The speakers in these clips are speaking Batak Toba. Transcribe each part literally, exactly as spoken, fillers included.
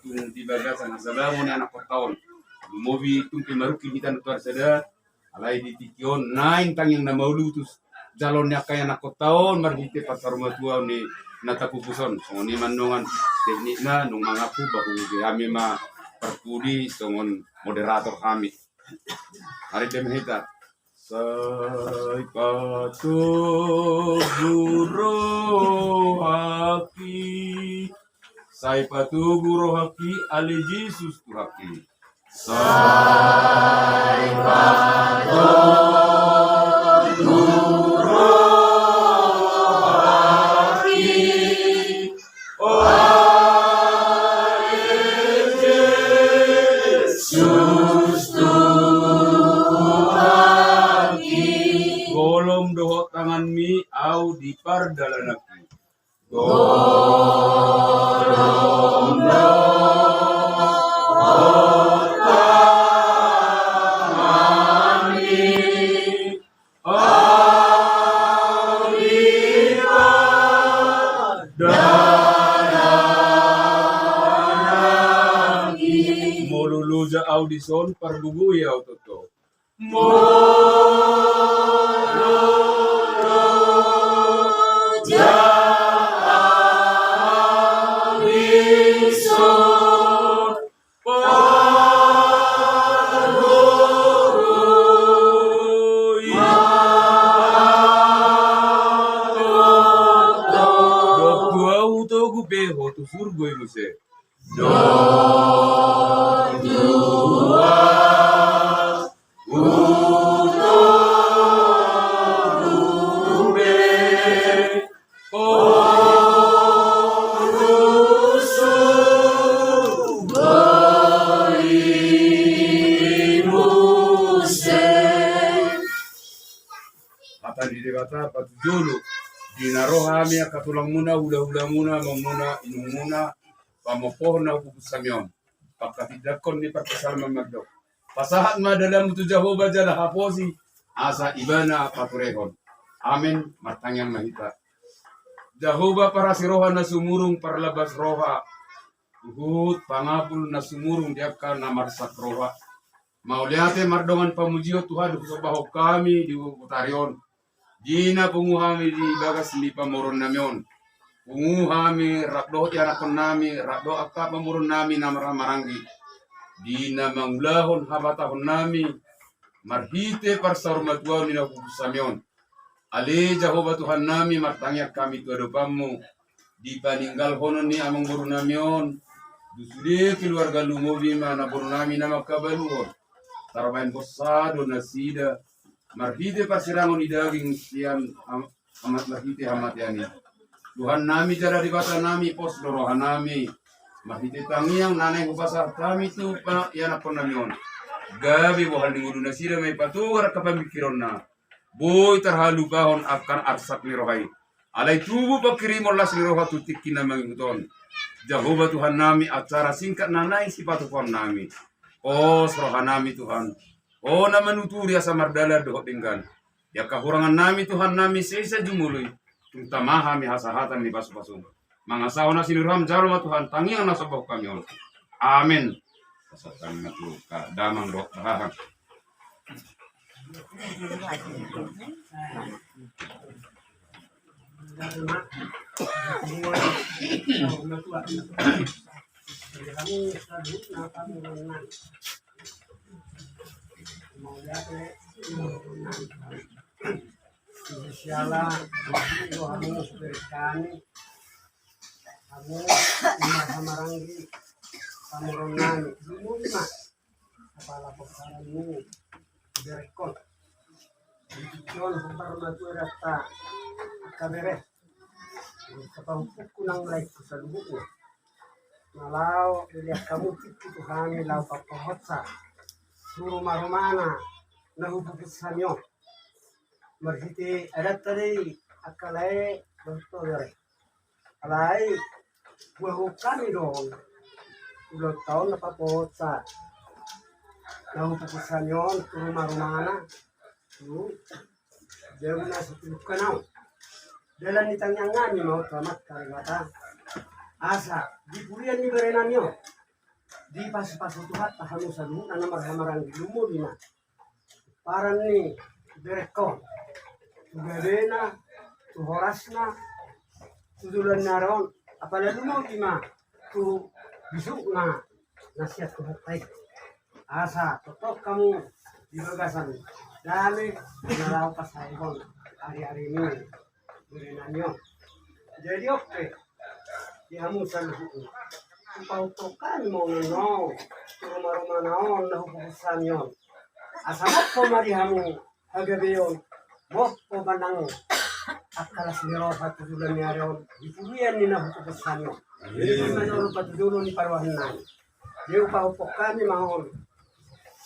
Di bagasan hasabaon ni anakhonta on, lumobi tung pe marungkil hita na tuan sada. Alai di tingki on naeng tangiang na mauliutus jaloon ni angka anakhonta on marhite parsaurmatuaon ni na tapupus on. Songon i ma annon teknikna, nunga mangaku bahu di hami ma parpudi songon moderator hami. Ari demi hita. Sai patogu rohangki, sai patogu rohangki ale Jesus Tuhanki. Sai patogu rohangki, ale Jesus Tuhanki. Golom dohot tanganmi ahu di pardalananki. Golom dohot tanganmi ahu di pardalananki. Molo loja ahu dison, pargogoi ahu toto. Molo loja ahu dison, pargogoi ahu toto. Dohot tu ahu hutogu pe, ho tu surgo i muse. Dohot tu ahu hutogu pe, ho tu surgo i muse. Hata ni Debata patujolo, di na ro hami angka tulangmuna, hulahulamuna, amangmuna, inongmuna, pamompohon na hupupus hami on. Pangkatindangkon ni parpsalmen mandok: Pasahat ma dalanmu tu Jahowa jala haposi, asa Ibana paturehon. Amen. Martangiang ma hita. Jahowa parasi roha na sumurung, parlambas roha, huhut pangapul na sumurung di angka na marsak roha. Mauliate mardongan pamujion Tuhan husombahon hami di botari on. Di na pungu hami di bagas ni pamoruonnami on, pungu hami rap dohot ianakhonnami, rap dohot angka pamoruonnami na marhahamaranggi, di na mangulahon habatahonnami marhite parsaurmatuaon ni na hupupus hami on. Ale Jahowa Tuhannami, martangiang hami tu adopanmu di paninggalhonon ni amangborunami on, dung sude keluarga, lumobi ma namborunami na mangkabaluhon. Tarbahen bosa do nasida marhite parsirangon ni daging sian ham-, hamat marhite hamatean i. Tuhannami jala Debatanami, pos do rohanami marhite tangiang na naeng hupasahat hami tu pa-, ianakhonnami on. Gabe bohal ni ngolu nasida ma i patogar angka pamingkironna. Boi tarhalupahon angka arsak ni roha i. Alai tubu panghirimon las ni roha tu tingki na mangihut on. Jahowa Tuhannami, acara singkat na naeng sipatupaonnami. Pos rohanami Tuhan. Ho na manuturi asa mardalan dohot denggan. Di angka hurangannami Tuhannami, sesa jumolo i, tung tama hami hasahatan ni pasupasu. Mangasahon asi ni roham jalo ma Tuhan, tangiang na sombahon hami on. Amen. Pasahat hami ma tu angka damang dohot haha. Siala, hamu, hamu, marhahamaranggi, pamoruonnami, lumuli ma, apala pomparanmu, berekkon. Di tingki on hombar matua data, angka bere, angka pahompuku nang laengku saluhutna. Na laho dilehon hamu tingki tu hami laho papahosa tu rumarumana na hupupus hami on. Marhite adatta do i angka lae dohot togar i. Alai huboan hami do on ulaonta on na papahosa na hupupus hami on tu rumarumana. Tu jabu na situlungkon on. Dalan ni tangiangnami ma on tu Amanta Debata, asa di purian ni berenami on Dipasupasu Tuhanta hamu saluhutna na marhahamaranggi, lumobi ma pomparan ni berengkon tu gabena, tu horasna, tu joloan ni ari on, apala lumobi ma tu bisukna na sian Tuhanta i. Asa tongtong hamu di bagasan dame na laho pasaehon ariari ni bere nami on. Jadi on pe di hamu saluhutna, hupahophop hami ma on tu rumarumana on na hupupus hami on. Asa mompo ma di hamu hagabeon, mompo ma nang angka las ni roha tu joloan ni ari on di pudian ni na hupupus hami on. Jadi manjalo patujolo ni paruahan nami. Jadi hupahophop hami ma on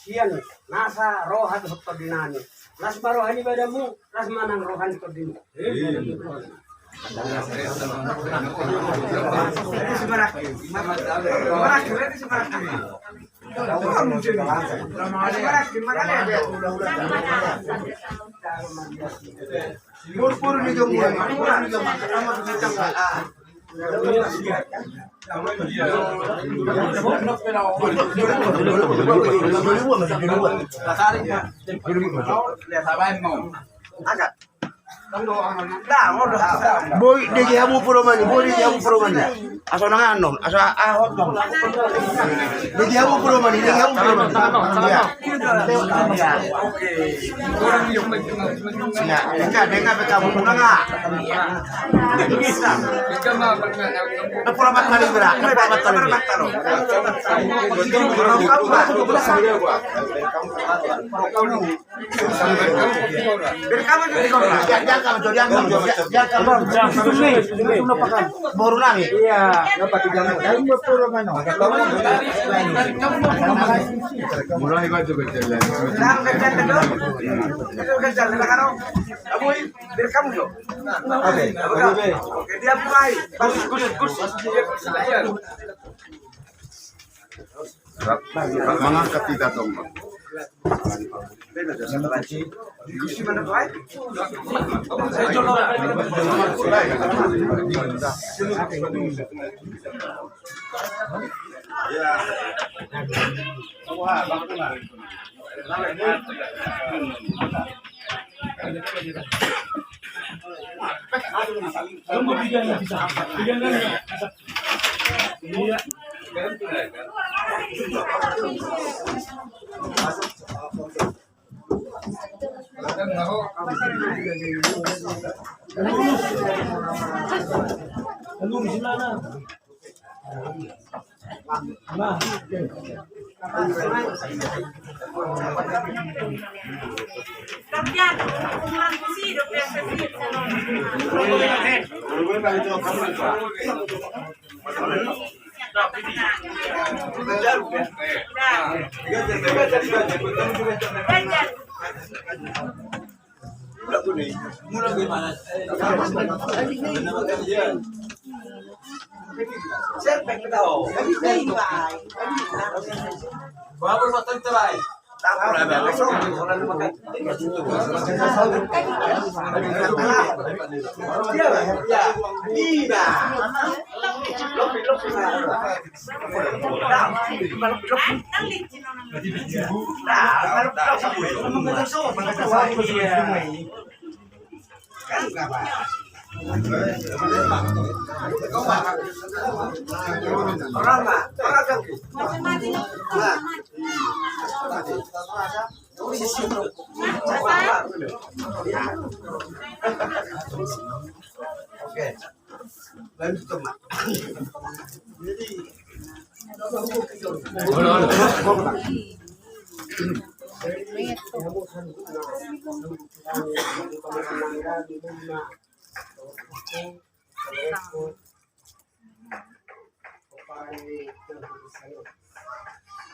sian nasa roha dohot tondi nami. Las ma roha ni badanmu, las ma nang roha ni tondimu. Boi, dege hamu puromani, boi, dege hamu puromani. Aso nang anom, aso ahot nang. Dege hamu puromani, dege hamu puromani. Iya. Iya, dengar, dengar, dengar, dengar, dengar. Pura empat kali, bra. Pura empat kali. Boru nami. Iya, dapat tiga. Mulai kau juga jalan. Direkam, Jo. Oke. Oke, dia mulai. Bagus, bagus, bagus. Mangangkat kita, Tom. Oke. Lanjut, Mak. Jadi,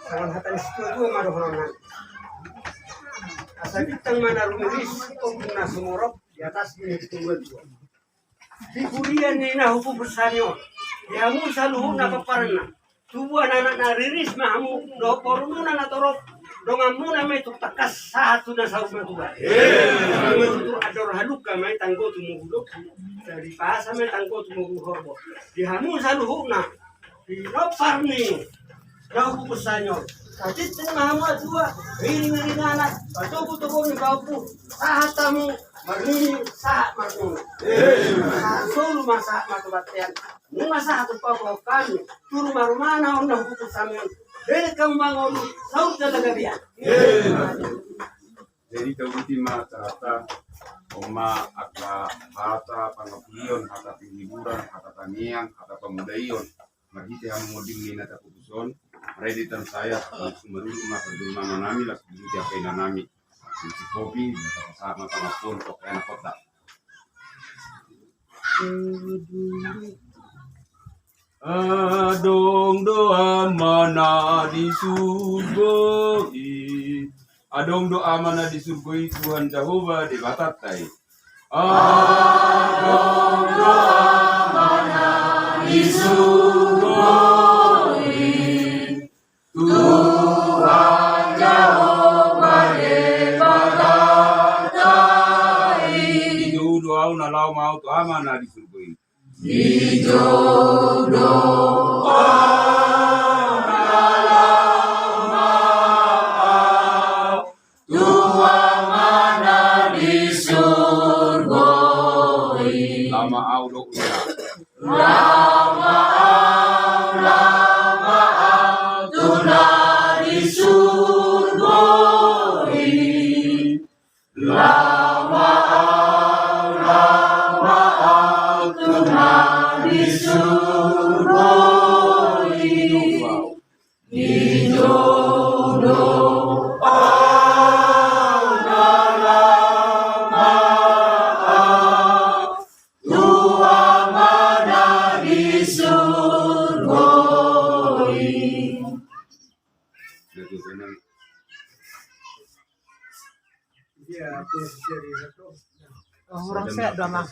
songon hata ni situatua ma dohonon nami. Asa bintang ma na rumiris, ombun na sumorop di atas ni situatua. Di pudian ni na hupupus hami on, di hamu saluhutna pomparanna, tubuan anak na riris ma hamu, dohot borumuna na torop, donganmuna ma i tung tangkas sahat tu na saur matua. Ima tutu andor halumpang ma i tanggo tumogu lombu, jadi pasa ma i tanggo tumogu horbo. Di hamu saluhutna, di pompar ni Dao hupusan on. Satintin ma hamu atua, riring ni anak, patopu-topu ni pahompu, sahat hamu marnini, sahat marnono. Sahat solu ma sahat martobatian. Nunga sahat tu papo kami, tu ruma-rumana on na hupusan on. Bere kamu mangolu, saur jala gabean. Jadi taruti ma carata, on ma angka hata pangapulion, hata penghiburan, hata tangiang, hata pamulaion. Marhite hamu monding ni na tapupuson, rai di tan saya, langsung marujung ma pardol mama nami, langsung marujung di angka ina nami. Sikopi, pasahat ma pangapulion, toke anak kota. Adong do Ama na di surgo i. Adong do Ama na di surgo i, Tuhan Jahowa Debatanta i. Adong do Ama na di surgo i, Tuhan Jahowa Debatanta i. Dijou do ahu na laho ma ahu tu Ama na di surgo i. Dijou do ahu na laho ma ahu tu Ama na di surgo i. Laho ma ahu do ia. Laho ma ahu, laho ma ahu tu na di surgo i. Laho ma ahu, laho ma ahu tu na di surgo i. Dijou do ahu na laho ma ahu tu Ama na di surgo i. Orang sehat dah mah.